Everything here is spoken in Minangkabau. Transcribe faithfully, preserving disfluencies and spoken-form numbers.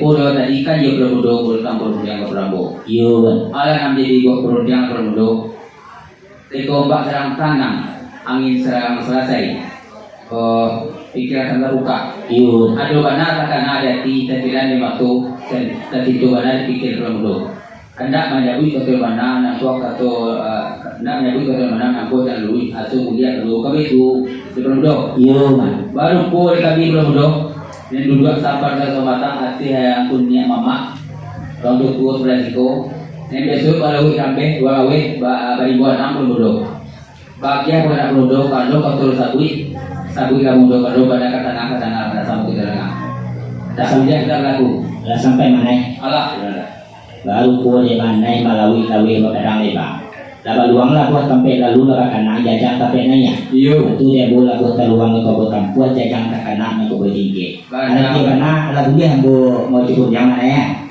Udah tadi kan dia Pulau Mudo, urutan perundingan ka Pulau Mudo. Iyo, Wan. Alah nan jadi buat perundingan Pulau Mudo. Tiko ombak sadang tanang, angin sadang salasai. Oh, pikiran sadang tabuka. Iyo. Ado bana takana di ati, tapikiran di mato, tacinto bana di pikir Pulau Mudo. Kandak manyabuik kato bana, nan kuak kato, eh, kandak manyabuik kato bana, nan kuak jan luruih, asuh buliah dulu, ka baitu, di Pulau Mudo. Iyo, Wan. Barupo di kami Pulau Mudo, nan duduak sapan ka kaumatan, ati hayang pun niat mamak, urang tuo sabalah siko, nan biaso balawik rambeh, balawik ba-, barimbo anam Pulau Mudo. Bagian pun nak Pulau Mudo, kalau kato sabuik, sabuik lah Mudo, kalau bana ka tangah, ka tangah, bana samo kita danga. Dak sampai kita balaku. Lah sampai manai. Alah, sudah. Baru ko dek manai malawik laweh bakadang leba. Lah baluang lah buah tampek lalu lah bakana jajang tampek naiak. Iyo. Tu dek bo lah buah taluang ka buah tampuah jajang takana nan ka buah jingkek. Bana. Alah, bana, alah buliah ambo mau cukup jangan, ya.